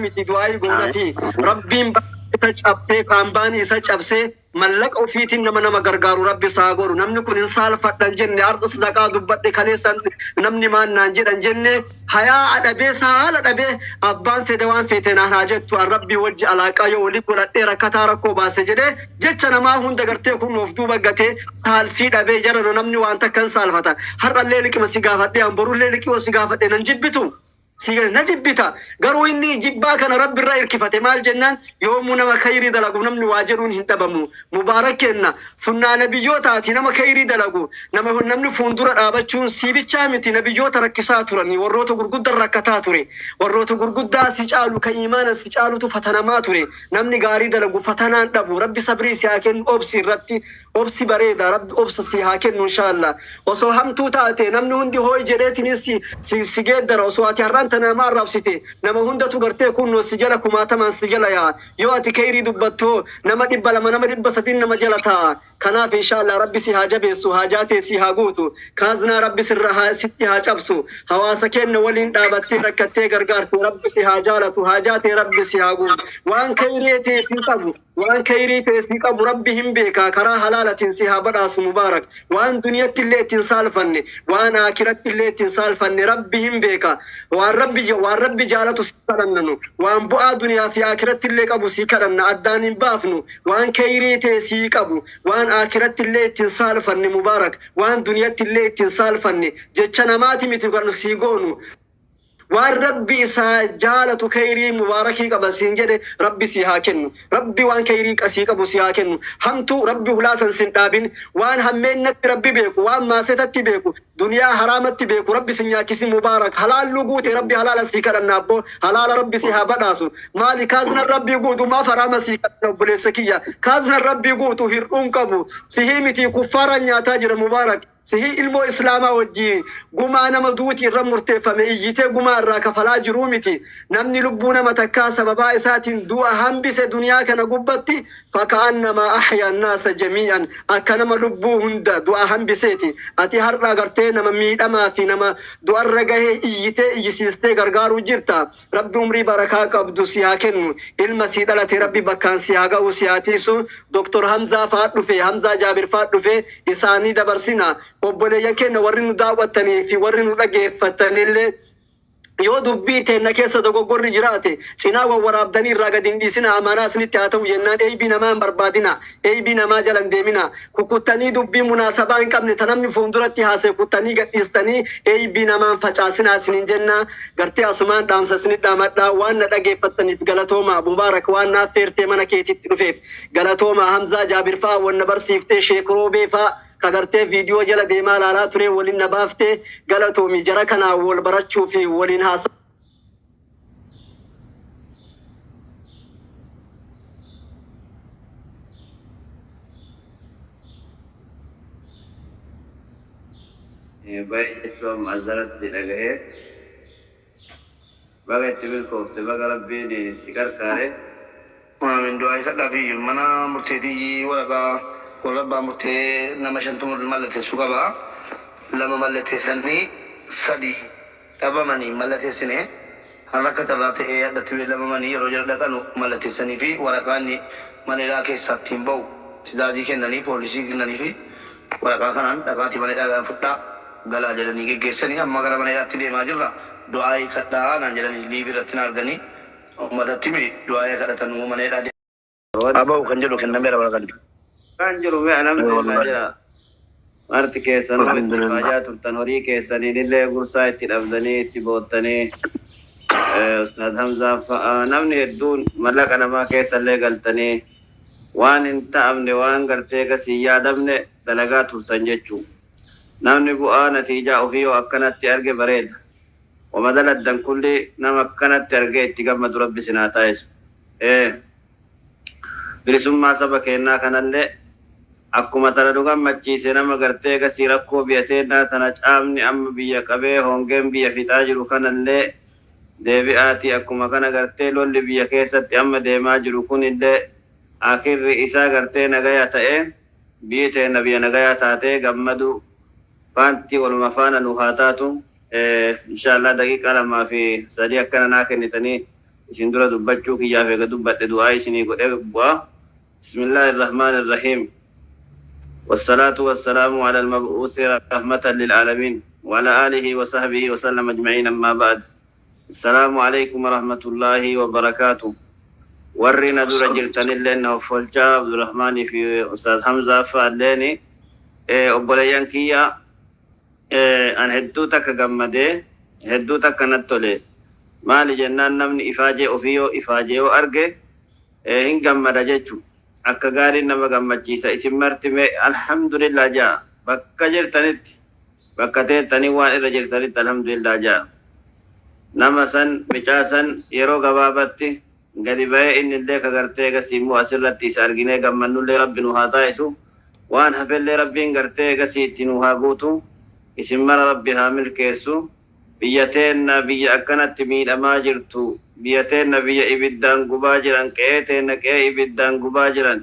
Miti du'aayii goonafi Rabbiin isa cabsee kaambaanii isa cabsee mallaqa ofiitiin nama nama gargaaru Rabbi isaa haa godhu. Namni kun hin saalfadhan jenne, har'a sadaqaa dubbadhe, kaleessa namni maan naan jedhan jenne, hayaa dhabee, saala dhabee, abbaan fedhe waan feete naan haa jettu, an Rabbii wajji alaaqaa yoo walii godhadhee rakkataa rakkoo baase jedhee, jecha namaa hunda gartee kun of duuba gatee, saalfii dhabee. Jarana namni waan takka hin saalfata. Har'allee liqima si gaafadhee, an borullee liqii si gaafadhe nan jibbitu. Si gale, na jibbita. Garuu inni jibbaa kana Rabbi irra irkifate. Maal jennaan, yoomuu nama khayrii dalagu namni waa jedhuun hin dhabamu. Mubaarak kenna, sunnaa nabiyyootaati. Nama khayrii dalagu nama namni fuuldura dhaabachuun siibichaa miti. Nabiyyoota rakkisaa turanii, warroota gurguddaa rakkataa ture, warroota gurguddaa si caalu, ka imaana si caalutu fatanamaa ture. Namni gaarii dalagu fatanaan dhabu. Rabbi sabrii si haa kennu. Obsi irratti obsi bareeda. Rabbi obsa si haa kennu, inshallah. Osoo hamtuu taate namni hundi hooyi jedheetinis si geeddara. Osoo ati har'aan tana nama arrabsite, nama hundatu gartee kunnoo si jala kumaatamaan si jala yaa. Yoo ati kayrii dubbattoo, nama 200, nama 300 nama jala taa'a. Kanaaf inshallah Rabbi si haa jabeessu, haajaa tee si haa guutu, kaaznaa Rabbi sirra haa sitti haa cabsu. Hawaasa keenya waliin dhaabattee rakkattee gargaarte, Rabbi si haa jaalatu, haajaa tee Rabbi si haa guutu. Waan kayrii tee si qabu, waan kayrii ta'e si qabu Rabbi hin beekaa, karaa halaalatiin si haa badhaasu, Mubaarak. Waan duniyatti illee ittiin saalfanne, waan aakiratti illee ittiin saalfanne, Rabbi hin beeka. Waan Rabbi jaalatu si kadhannanu, waan bu'aa duniyaa fi aakiratti illee qabu si kadhanna, addaan hin baafnu. Waan kayrii ta'e si qabu, waan aakiratti illee ittiin saalfanne, Mubaarak, waan duniyatti illee ittiin saalfanne, jecha namaati miti kan si goonu, waan Rabbi isaa jaalatu, kayrii Mubaarakii qaba siin jedhe, Rabbi si haa kennu. Rabbi waan kayrii qasii qabu si haa kennu. Hamtuu Rabbi hulaasan sin dhaabin. Waan hammeennatti Rabbi beeku, waan maasetatti beeku, duniyaa haraamatti beeku, Rabbi sin nyaachisin. Mubaarak, halaalluu guute. Rabbi halaala sii kadhanna abbo, halaala Rabbi si haa badhaasu. Maali, kaaznan Rabbii guutu, maaf haraama sii kadhanna? Obboleessa kiyya, kaaznan Rabbii guutu, hir'uun qabu. Sihii miti, kuffaaraan nyaataa jira. Mubaarak, sihii ilmoo islaamaa wajjii gumaa nama duuti irra murteeffame iyyitee gumaa irraa kafalaa jiruu miti. Namni lubbuu nama takkaa sababaa isaatiin du'a hambise duniyaa kana gubbatti, فكأنما أحيا الناس جميعا, akka nama lubbuu hunda du'a hambiseeti. Ati har'a gartee nama miidhamaa fi nama du'arra gahee iyyitee iyyisiistee gargaaruu jirta. Rabbi umrii barakaa qabdu si haa kennu. Ilma sii dhalate Rabbi bakkaan si haa ga'u, si haa tiisu. Doktor Hamzaa faa dhufe, Hamzaa Jaabir faa dhufe, isaanii dabarsina. Obboleeyyan keenya, warri nu daawwattanii fi warri nu dhageeffattanillee, yoo dubbii teenna keessa dogoggorri jiraate, cinaa wawwaraabdanii irraa gadi hin dhiisina. Amaanaa isinitti haa ta'u jennaan, eeybii namaa hin barbaadina, eeybii namaa jala hin deemina. Kukuttanii dubbii munaasabaa hin qabne ta namni fuulduratti haasee kuttanii gadhiistanii eeybii namaa hin facaasinaa isiniin jenna. Gartee asumaan dhaamsa isinit dhaamadhaa. Waan na dhageeffattaniif galatooma. Mubaarak, waan naaf feertee mana keetitti dhufeef galatooma. Hamzaa Jaabir fa'aa wanna barsiiftee, Sheek Roobee fa'aa kagartee viidiyoo jala deemaa ilaalaa ture waliin na baaftee galatoomi. Jara kanaa wal barachuu fi waliin haasa Baay'ee jechuun amma asirratti dhagahee, baga itti milkoofte, baga Rabbiin si qarqaare. Aamin. Du'aa isa dhafi. Mana murteetii waraqaa warra abbaa murtee nama shantu mallatteessuu qaba. Lama mallatteessanii, sadi dhabamanii mallatteessine. Har'a akka carraa ta'ee addatti beellamamanii, yeroo jala dhaqanu mallatteessanii fi waraqaa inni mana hidhaa keessaa ittiin ba'u tizaazii kennanii, poolisii kennanii fi waraqaa kanaan dhaqaatii mana hidhaa fudhaa galaa jedhanii geggeessanii, amma gara mana hidhaatti deemaa jirra. Du'aa kadhaa naan jedhanii live irratti na arganii uummatatti himi, du'aa kadhatan mana hidhaa Abahu kan jedhu kennameera waraqaan. Kan jiru mee, alhamdulillah jira. Marti keessanuu itti faajaa turtan, horii keessaniin illee gursaa itti dhabdanii itti boottanii, Ustaad Hamzaa fa'a, namni hedduun mallaqa namaa keessa illee galtanii waan hin ta'amne, waan gartee gasii yaadamne dalagaa turtan jechuu. Namni bu'aa natiijaa ofii yoo akkanatti arge bareeda. Wama daladdan kulli nama akkanatti argee itti gammadu Rabbi sinaa taasisu. Bilisummaa saba keenyaa kanallee akkuma tana nu gammachiise, nama gartee gasii rakkoo biyya teennaa tana, caamni amma biyya qabee hongeen biyya fixaa jiru kanallee deebi'aatii, akkuma kana gartee lolli biyya keessatti amma deemaa jiru kunillee akirri isaa gartee nagaya ta'ee, biyyi teenna biyya nagayaa taatee gammadu faanti waluma faana nu haa taatu. Inshaallah daqiiqaa 2 fi 3 akkana naa kennitanii. Isin dura dubbachuu kiyyaaf eega dubbadhe du'aa isinii godhee bu'aa. Bismillaahi Irrahmaani Irrahiim. Wassalaatu wassalaamu ala al-mab'uusi rahmatan lil aalamiin wa ala aalihi wa sahbihi wa sallam ajma'iin ammaa ba'd. Assalaamu alaikum wa rahmatullaahi wa barakaatu. Warri na dura jirtanillee na hoffolchaa Abdurrahmaanii fi Ustaaz Hamzaa fa'alleeni obboleeyyan kiyya an hedduu takka gammadee hedduu takka natti tole. Maali jennaan namni ifaajee ofii yoo ifaajee yoo arge hin gammada jechu. Akka gaariin nama gammachiisa. Isin marti mee alhamdulillah ja'a. Bakka jirtanitti bakka teettanii waan irra jirtanitti alhamdulillah ja'a. Nama san micaa san yeroo gabaabatti gadi ba'ee innillee ka gartee egasii immoo asirratti isa arginee gammannullee Rabbi nu haa taasisu. Waan hafellee Rabbiin gartee egasii itti nu haa guutu. Isin mara Rabbi haa milkeessu. Biyya teenna biyya akkanatti miidhamaa jirtu, biyya teenna biyya ibiddaan gubaa jiran, qe'ee teenna qe'ee ibiddaan gubaa jiran.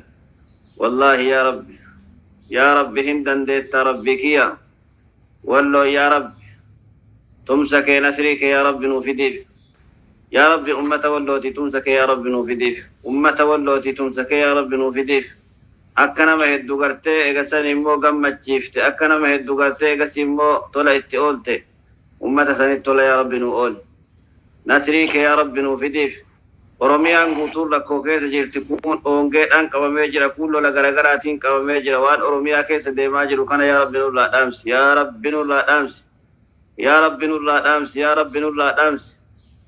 Wallaahi yaa Rabbi, yaa Rabbi hin dandeetta Rabbi kiyya. Walloo yaa Rabbi, tumsa kee nasrii kee yaa Rabbi nuu fidiif. Yaa Rabbi ummata wallootii tumsa kee yaa Rabbi nuu fidiif. Ummata wallootii tumsa kee yaa Rabbi nuu fidiif. Akka nama heddu gartee eegasan immoo gammachiifte, akka nama heddu gartee eegas immoo tola itti oolte. Ummata sanitti tola yaa Rabbi nuu ooli. Nasrii kee yaa Rabbi nuu fidiif. Oromiyaan guutuun rakkoo keessa jirti. Kuun oongeedhaan qabamee jira. Kuun lola garagaraatiin qabamee jira. Waan Oromiyaa keessa deemaa jiru kana yaa Rabbi nurraa dhaamsi. Yaa Rabbi nurraa dhaamsi. Yaa Rabbi nurraa dhaamsi. Yaa Rabbi nurraa dhaamsi.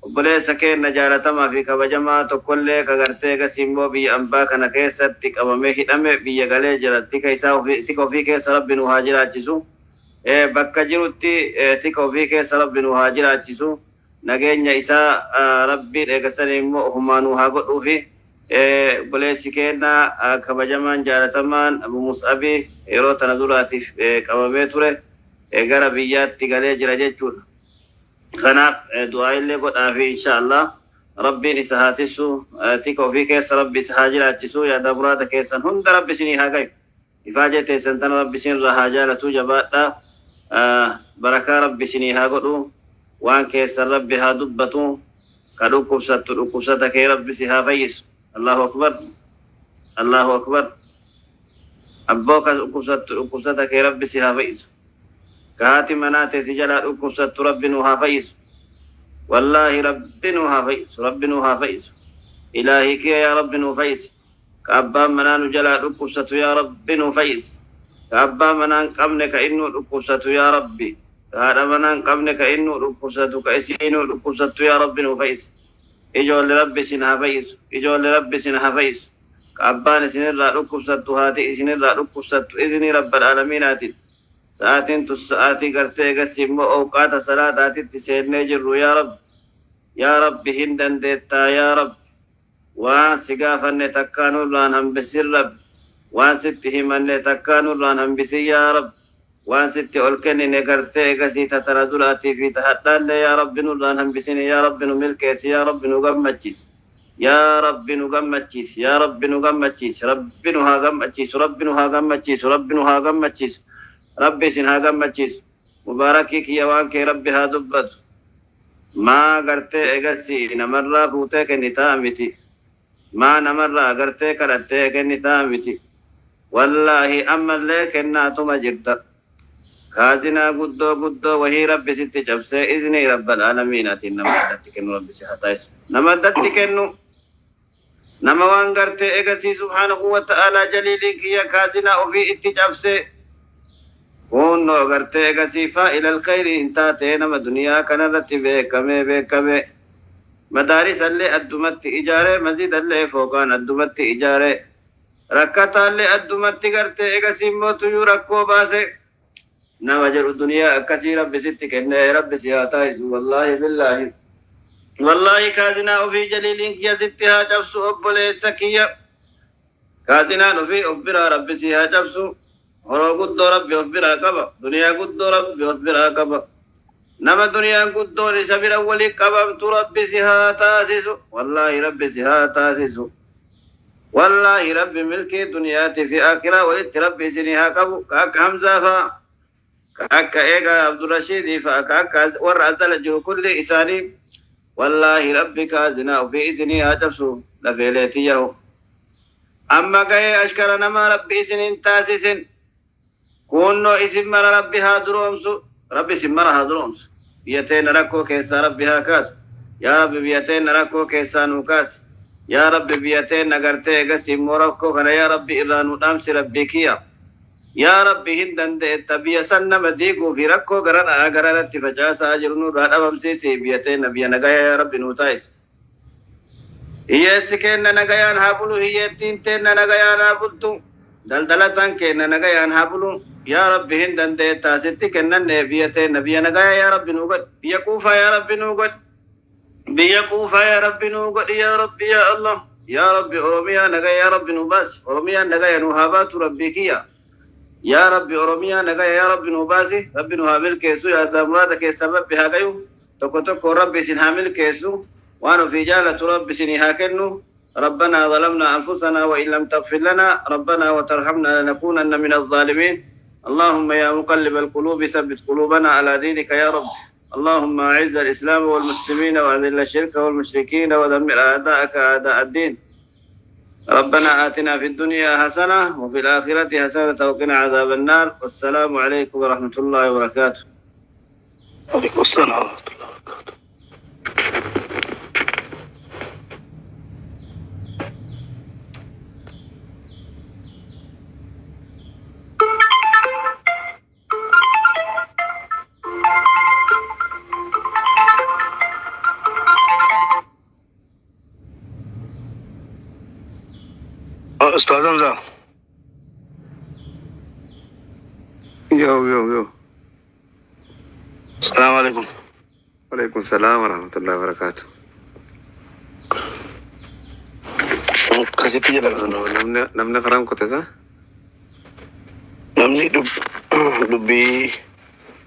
Obboleessa keenna jaalatamaa fi kabajamaa tokkollee ka gartee egasii immoo biyya ambaa kana keessatti qabamee hidhame biyya galee jira. Tika isaa ofii tika ofii keessa Rabbi nu haa jiraachisu. Bakka jirutti tika ofii keessa Rabbi nu haa jiraachisu. Nageenya isaa Rabbiin eegasanii immoo ofumaa nu haa godhuufi. Obboleessi keenna kabajamaan jaalatamaan Abu Mus'abi yeroo tana duraatiif qabamee ture gara biyyaatti galee jira jechuudha. Kanaaf du'aa illee godhaafi insha Allah. Rabbiin isa haa tissu. Tika ofii keessa Rabbi isa haa jiraachisu. Yaada muraada keessan hunda Rabbi isinii haa gayu. Ifaajee teessan tana Rabbi isinirraa haa jaalatuu jabaadhaa. Barakaa Rabbi isinii haa godhu. Waan keessan Rabbi haa dubbatu. Ka dhukkubsattu dhukkubsata kee Rabbi si haa fayyisu. Allahu akbar. Allahu akbar. Abboo ka dhukkubsattu dhukkubsata kee Rabbi si haa fayyisu. Ka haati manaa tee si jalaa dhukkubsattu Rabbi nu haa fayyisu. Wallaahi Rabbi nu haa fayyisu. Rabbi nu haa fayyisu. Ilaahii kiyya yaa Rabbi nu fayyisi. Ka abbaan manaa nu jalaa dhukkubsatu yaa Rabbi nu fayyisi. Ka abbaa manaa hin qabne ka innuu dhukkubsatu yaa Rabbi. Ka haadha manaa hin qabne ka innuu dhukkubsatu ka isiinuu dhukkubsattu yaa Rabbi nu fayyisi. Ijoolle Rabbi isin haa fayyisu. Ijoolle Rabbi isin haa fayyisu. Ka abbaan isinirraa dhukkubsattu haati isinirraa dhukkubsattu iznii Rabbal Aalamiinaatiin. Sa'aatiin tun sa'aatii gartee egasii immoo owqaata salaataatitti seennee jirru yaa Rabbi. Yaa Rabbi hin dandeettaa yaa Rabbi. Waan si gaafanne takkaa nurraan hambisin Rabbi. Waan sitti himanne takkaa nurraan hambisin yaa Rabbi. Waan sitti ol kennine gartee egasii ta tana duraatii fi ta hadhaallee yaa Rabbi nurraan hambisini yaa Rabbi nu milkeessi yaa Rabbi nu gammachiisi. Yaa Rabbi nu gammachiisi yaa Rabbi nu gammachiisi Rabbi nu haa gammachiisu Rabbi nu haa gammachiisu Rabbi nu haa gammachiisu Rabbi isin haa gammachiisu. Mubaarakii kiyya waan kee Rabbi haa dubbatu. Maa gartee egasii namarraa fuutee kennitaa miti. Maa namarraa gartee kadhattee kennitaa miti. Wallaahi ammallee kennaatuma jirta. Kaazinaa guddoo guddoo wahii Rabbi sitti cabsee iznii Rabbal Aalamiinaatiin nama addatti kennu Rabbi si haa taasisu. Nama addatti kennu nama waan gartee egasii subhaanahu wa ta'aalaa jaliiliin kiyya kaazinaa ofii itti cabsee kunnoo gartee egasii faa'ilal khayrii hin taatee nama duniyaa kanarratti beekamee beekamee madaarisallee addumatti ijaaree masjidallee fooqaan addumatti ijaaree rakkataallee addumatti gartee egasii immoo tuyyuu rakkoo baase nama jedhu duniyaa akkasii Rabbi sitti kennee Rabbi si haa taasisu. Wallaahi billaahi wallaahi kaazinaa ofii jaliiliin kiyya sitti haa cabsu obboleessa kiyya. Kaazinaan ofii of biraa Rabbi si haa cabsu. Horoo guddoo Rabbi of biraa qaba. Duniyaa guddoo Rabbi of biraa qaba. Nama duniyaan guddoon isa bira walii qabamtu Rabbi si haa taasisu. Wallaahi Rabbi si haa taasisu. Wallaahi Rabbi milkii duniyaatii fi akiraa walitti Rabbi isinii haa qabu. Ka akka Hamzaa faa, ka akka eega Abdurrashiidii faa, ka akka warra azala jiru kulli isaanii Wallaahi Rabbi kaazinaa ufii isinii haa cabsu lafeelee tiyyaho. Amma gahee ashkara namaa Rabbi isin hin taasisin. Kuunnoo isin mara Rabbi haa duroomsu. Rabbi isin mara haa duroomsu. Biyya teenna rakkoo keessaa Rabbi haa kaasu. Yaa Rabbi biyya teenna rakkoo keessaa nuu kaasi. Yaa Rabbi biyya teenna gartee eegasii immoo rakkoo kana yaa Rabbi irraa nuu dhaamsi Rabbii kiyya. Yaa Rabbi hin dandeetta biyya san nama diiguu fi rakkoo garanaa garanatti facaasaa jiru nurraa dhabamsiisi biyya teenna biyya nagayaa yaa Rabbi nuu taasisi. Hiyyeessi keenna nagayaan haa bulu hiyyeettiin teenna nagayaan haa bultu daldalataan keenna nagayaan haa bulu yaa Rabbi hin dandeettaa sitti kennannee biyya teenna biyya nagayaa yaa Rabbi nuu godhi biyya quufaa yaa Rabbi nuu godhi biyya quufaa yaa Rabbi nuu godhi yaa Rabbi yaa Allah yaa Rabbi Oromiyaa nagaya yaa Rabbi nuu baasi Oromiyaan nagaya nuu haa baatu Rabbii kiyya yaa Rabbi Oromiyaa nagaya yaa Rabbi nuu baasi Rabbi nu haa milkeessu yaada muraada keessan Rabbi haa gayu tokko tokkoon Rabbi isin haa milkeessu waan ofii jaalatu Rabbi isinii haa kennu. ربنا ظلمنا أنفسنا وإن لم تغفر لنا ربنا وترحمنا لنكونن من الظالمين. اللهم يا مقلب القلوب ثبت قلوبنا على دينك يا رب. اللهم أعز الإسلام والمسلمين وأذل الشرك والمشركين ودمر أعداءك أعداء الدين. ربنا آتنا في الدنيا حسنة وفي الآخرة حسنة وقنا عذاب النار. والسلام عليكم ورحمة الله وبركاته. وعليكم السلام ورحمة الله وبركاته. أستاذ حمزة. Yo, yo, yo. السلام عليكم. وعليكم السلام ورحمة الله وبركاته. Akkasitti jedha. Namni karaan qote isaa? Namni dubbii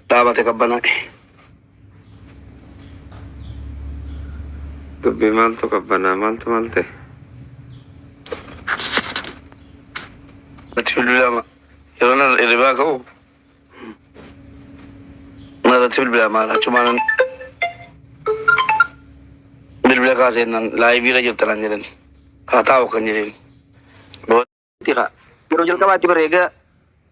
dhaabate qabbanaa'e. Dubbii maaltu qabbanaa, maaltu maal ta'e? Natti bilbilama. Yeroo nan hirribaa ka'u narratti bilbilama. Achumaan bilbila kaaseennan live irra jirta naan jedhan. Haa taa'u kan jedheen. Yeroo jalqabaatti bara egaa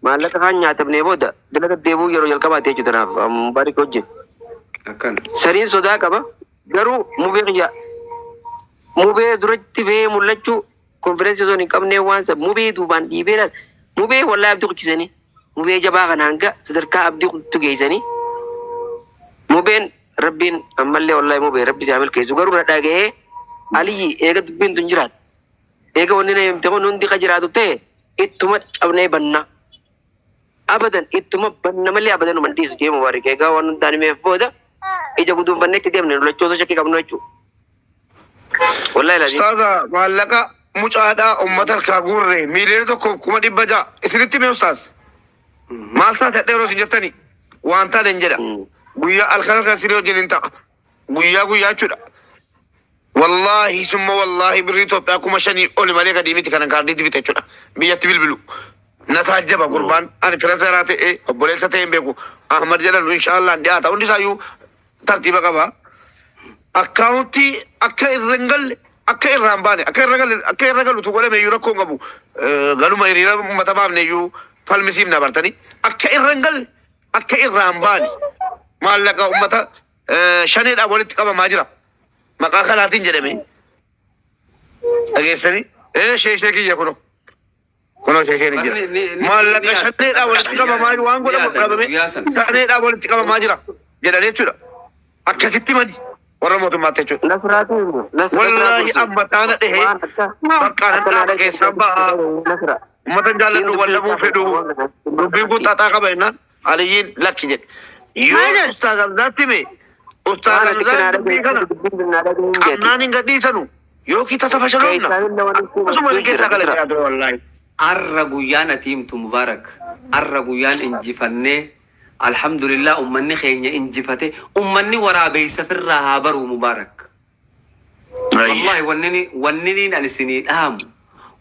maallaqa kaan nyaatamnee booda dalaga deebuu yeroo jalqabaatti jechuudha naaf Mubaarik wajjin. Akkan. Saniin sodaa qaba, garuu mubee kiyya mubee duratti ba'ee mul'achuu konferensii osoo hin qabnee waan san mubee duubaan dhiibeedhaan mubee wallaahi abdii kuchisanii mubee jabaa kana hanga sadarkaa abdii kuttu geessanii mubeen Rabbiin ammallee wallaahi mubee Rabbi si haa milkeessu, garuu na dhaga'ee Aliyyi eega dubbiin tun jiraatu eega wanni na himte kun hundi ka jiraatu ta'e ittuma cabnee banna abadan ittuma banna malee abadan numan dhiisu jee Mubaarik eegaa waan hundaan himeef booda ija guduunfannee itti deemne lolachuu osoo shakkii qabnu jechuudha. Wallaahi laziim. Ustaaza, maallaqa mucaadhaa uummata harkaa guurre 1,600,000 isinitti hime ustaaz. Maal taate hadha yeroo isin jettani waan taane hin jedha. Guyyaa halkan halkan siree wajjin hin ta'a. Guyyaa guyyaa jechuudha. Wallaahi summa wallaahi birrii Itoophiyaa 5,000 oli malee gadii miti kanan kaardiitti bite jechuudha. Biyyatti bilbilu. Na taajjaba gurbaan ani fira seeraa ta'e obboleessa ta'e hin beeku. Ahmad jedhamu inshaallah dhiyaata, hundi isaayyuu tartiiba qaba. Akkaawuntii akka irra hin galle, akka irraa hin baane, akka irra galle, akka irra galutu godhame iyyuu rakkoo hin qabu. Galuma hiriira uummata baafne iyyuu falmisiifna bartanii akka irra hin galle, akka irraa hin baane maallaqa uummata shaneedhaan walitti qabamaa jira. Maqaa kanaatiin jedhame dhageessanii ishee kiyya kunoo ishee ni jira. Barni ni Maallaqa ni shaneedhaan walitti qabamaa waan ni godhamu yaadanna dhabame guyyaa sana. Shaneedhaan walitti qabamaa jira jedhanii jechuudha. Akkasitti mali warra mootummaatti jechuudha. Nasraatu Nasraa Wallaahi dursu amma taana dhehee waan akka bakka akka nan dhaaba naadha keessaan ba'a. Nasra. Uummata hin jaalladhu, wal dhabuu fedhu. Dubbiin kun xaxaa qaba jennaan Aliyyiin lakki jedhe. Yoo Maal jedhe? Ustaaz Hamzaatti hime, Ustaaz Waan ati Hamzaan kana dubbii kana dhageenye qabnaan hin gadhiisanu yookiin tasa fashaloomna. Akkasuma ni keessaa galachaa ture wallaahi. Arra guyyaan ati himtu Mubaarak. Arra guyyaan injifannee, alhamdulillah, ummanni keenya injifate, ummanni waraabeessa firraa haa baru Mubaarak. Wallahi wanniniin ani isinii dhaamu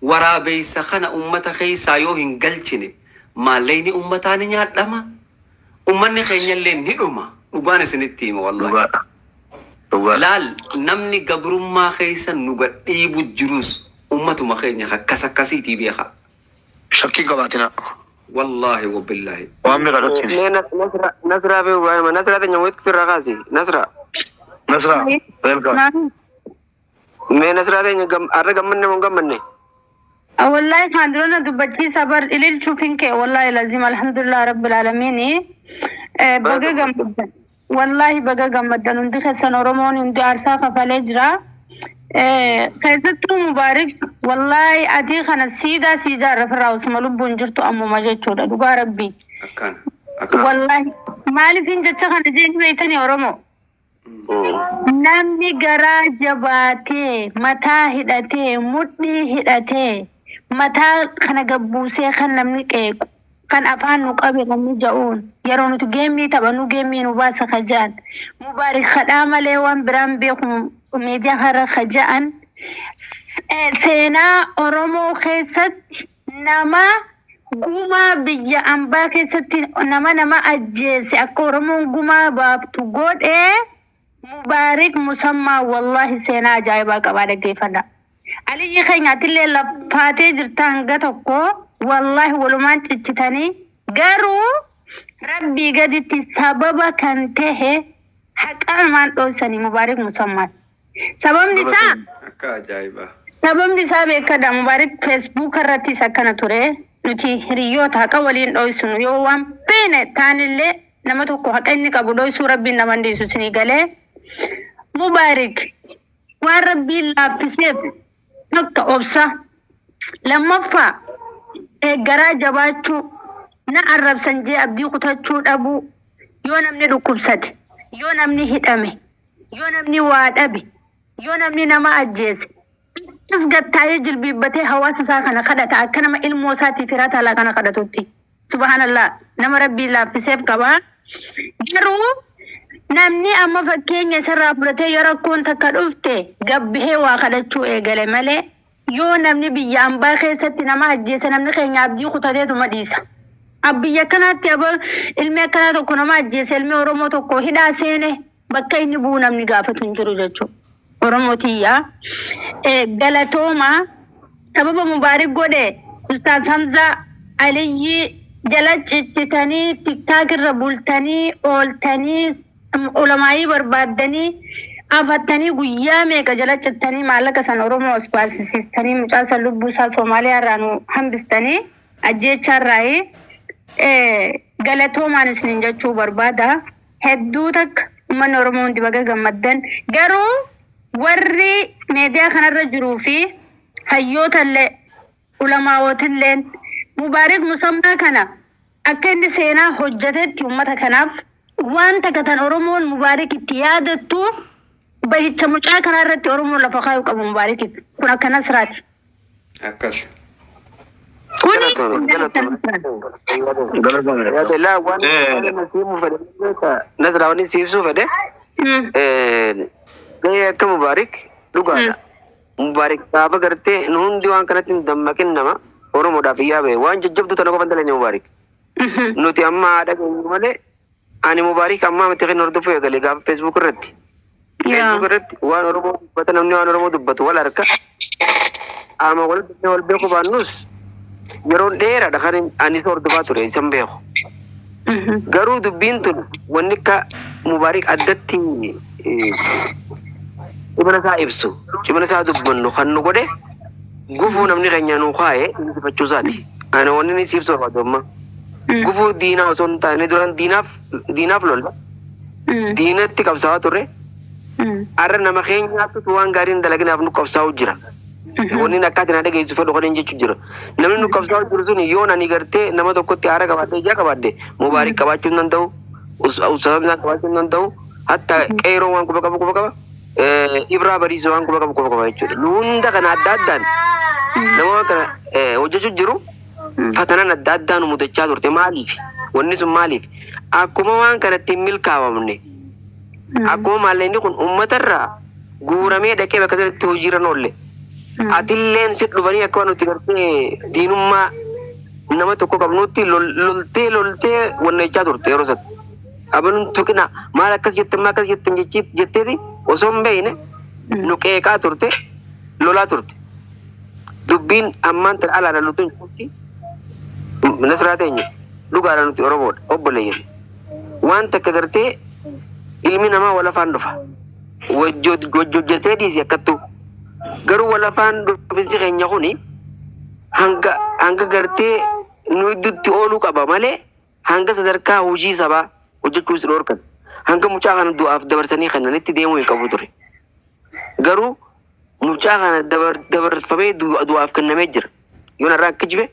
waraabeessa kana ummata keessaa yoo hin galchine maallayni ummataa ni nyaadhama. Ummanni keenya illee ni dhuma. Dhugaan isinitti hima wallahi. Dhugaadha. Dhugaadha. Laal namni gabrummaa keessa nu gadhiibu jirus ummatuma keenya akkas akkasiitii beeka. Shakkii qabaatina. Wallaahi wabillaahi. Waan meeqa dhoksine. Mee Nasra Nasraa fi waa'ima Nasraa teenya wayitu firraa kaasi Nasraa. Nasraa. Welcome. Mee Nasraa teenya har'a gammanne moo hin gammanne? Wallahi kan durana dubbachiisa bar ililchuuf hin ka'e wallahi lazim alhamdulillah rabbil aalamiin. Baga gammaddan. Wallahi baga gammaddan hundi keessan Oromoon hundi aarsaa kafalee jira. Keessattuu Mubaarik wallahi adii kana siidaa sii jaarra firraa osuma lubbuun jirtu ammuma jechuudha dhugaa rabbii. Akkana. Akkana. Wallahi maaliif hin jecha kana jeen beektanii Oromoo? Namni garaa jabaatee mataa hidhatee mudhii hidhatee mataa kana gabbuusee kan namni qeequ kan afaan nu qabe namni ja'uun yeroo nuti geemmii taphannu geemmii nu baasa ka ja'an Mubaarik kadhaa malee waan biraan beeku miidiyaa har'a ka ja'an seenaa Oromoo keessatti nama gumaa biyya ambaa keessatti nama nama ajjeese akka Oromoon gumaa baaftu godhee Mubaarik Musammaa wallahi seenaa ajaa'ibaa qabaa dhaggeeffadha. Aliyyi keenyaatillee lafaatee jirta hanga tokko wallahi walumaan cichitanii garuu rabbii gaditti sababa kan tahe haqa namaan dhoosanii Mubaarik Musammaati. Sababni isaa Akka ajaa'ibaa. Sababni isaa beekadha. Mubaarik Facebook irrattis akkana ture. Nuti hiriyoota haqa waliin dhoysinu yoo waan feene taanillee nama tokko haqa inni qabu dhoysuu rabbiin nama hin dhiisu isinii galee. Mubaarik waan rabbiin laaffiseef tokko obsa. Lammaffaa garaa jabaachuu na arrabsan jee abdii kutachuu dhabuu yoo namni dhukkubsate yoo namni hidhame yoo namni waa dhabe yoo namni nama ajjeese akkas gattaa'ee jilbiibbatee hawaasa isaa kana kadhata akka nama ilmoo isaatiif hiraa taalaa kana kadhatutti. Subhaanallah nama rabbiin laaffiseef qabaa. Garuu namni amma fakkeenya isarraa fudhatee yoo rakkoon takka dhufte gabbihee waa kadhachuu eegale malee yoo namni biyya ambaa keessatti nama ajjeese namni keenya abdii kutateetuma dhiisa. Biyya akkanaatti ilmi akkanaa tokko nama ajjeese ilmi Oromoo tokko hidhaa seene bakka inni bu'u namni gaafatu hin jiru jechuudha. Oromoo tiyyaa. Galatooma sababa Mubaarik godhe Ustaaz Hamzaa Aliyyi jala ciccitanii tiktaak irra bultanii ooltanii ulamaayii barbaaddanii afattanii guyyaa meeqa jala cittanii maallaqa san Oromoo as baasisiistanii mucaa san lubbuu isaa Soomaaliyaa irraa nu hambistanii ajjeechaa irraayi galatoomaan isiniin jechuu barbaada. Hedduu takka uummanni Oromoo hundi baga gammaddan garuu warri miidiyaa kanarra jiruu fi hayyootallee ulamaawotilleen Mubaarik Musammaa kana akka inni seenaa hojjetetti uummata kanaaf waan takka tan Oromoon Mubaarik itti yaadattu bahicha mucaa kanaa irratti Oromoon lafa kaayuu qabu Mubaarikiif. Kun akka Nasraati. Akkas. Kuni Galatoome galatoome. Galatoome. Yaada laa waan waan siimuu fedhe Nasraa wanni si ibsuu fedhe gahee akka Mubaarik dhugaadha. Mubaarik gaafa gartee nu hundi waan kanatti hin dammaqin nama Oromoodhaaf iyyaa bahe waan jajjabduu tana qofan dalagne Mubaarik. Nuti amma haadha keenya malee ani Mubaarik ammaa miti kan hordofuu eegale gaafa Facebook irratti. Facebook irratti waan Oromoo dubbata namni waan Oromoo dubbatu wal harka. Ama wal beeknee wal beeku baannus yeroon dheeraadha kan ani isa hordofaa ture isan beeku. Garuu dubbiin tun wanni akka Mubaarik addatti cimina isaa ibsu cimina isaa dubbannu kan nu godhe gufuu namni keenya nu kaa'e injifachuu isaati. Ani wanni inni si ibsu barbaadu amma. Gufuu diinaa osoo hin taane duraan diinaaf diinaaf lolla. Diinatti qabsaa'aa turre. Har'a nama keenyaatu waan gaarii hin dalaginaaf nu qabsaa'u jira. Wanni akka ati na dhageessu fedhu kan jechuu jira. Namni nu qabsaa'u jiru sun yoo ani gartee nama tokkotti haara qabaadhe ijaa qabaadhe Mubaarik qabaachuu hin danda'u. Ustaazaan qabaachuu hin danda'u. Hatta qeeroo waan quba qabu quba qaba. Ibraa bariisoo waan quba qabu quba qaba jechuudha. Nu hunda kana adda addaan nama waan kana hojjechuu jiru fatanaan adda addaa nu mudachaa turte maaliif? Wanni sun maaliif? Akkuma waan kanatti hin milkaa'amne akkuma maallaqni kun uummatarraa guuramee dhaqee bakka sanatti hojiirra hin oolle. Atilleen si dhufanii akka waan nuti gartee diinummaa nama tokko qabnutti loltee loltee wanna jechaa turte yeroo sana. Abaluun tuqina maal akkas jettan, maal akkas jettan jetteeti osoo hin beekne nu qeeqaa turte, lolaa turte. Dubbiin ammaan tan alaadha lutuun cufti Nasraa teenya dhugaadha, nuti Oromoodha, obboleeyyan. Waan takka gartee ilmi namaa wal afaan dhufa. Wajjojjetee dhiisi akkattuu. Garuu wal afaan dhufinsi keenya kuni hanga gartee nu idduutti ooluu qaba malee hanga sadarkaa hojii sabaa hojjechuus dhorkan. Hanga mucaa kana du'aaf dabarsanii kennanitti deemuu hin qabu ture. Garuu mucaa kana dabarfamee du'aaf kennamee jira. Yoon irraa akka jibe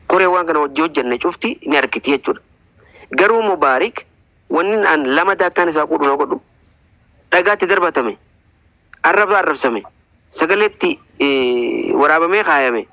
koree waan kana hojii hojjenne cufti ni argiti jechuudha. Garuu Mubaarik wanni an lama daakkaan isaa quudhu na godhu, dhagaatti darbatame, arraba arrabsame, sagaleetti waraabamee kaayame.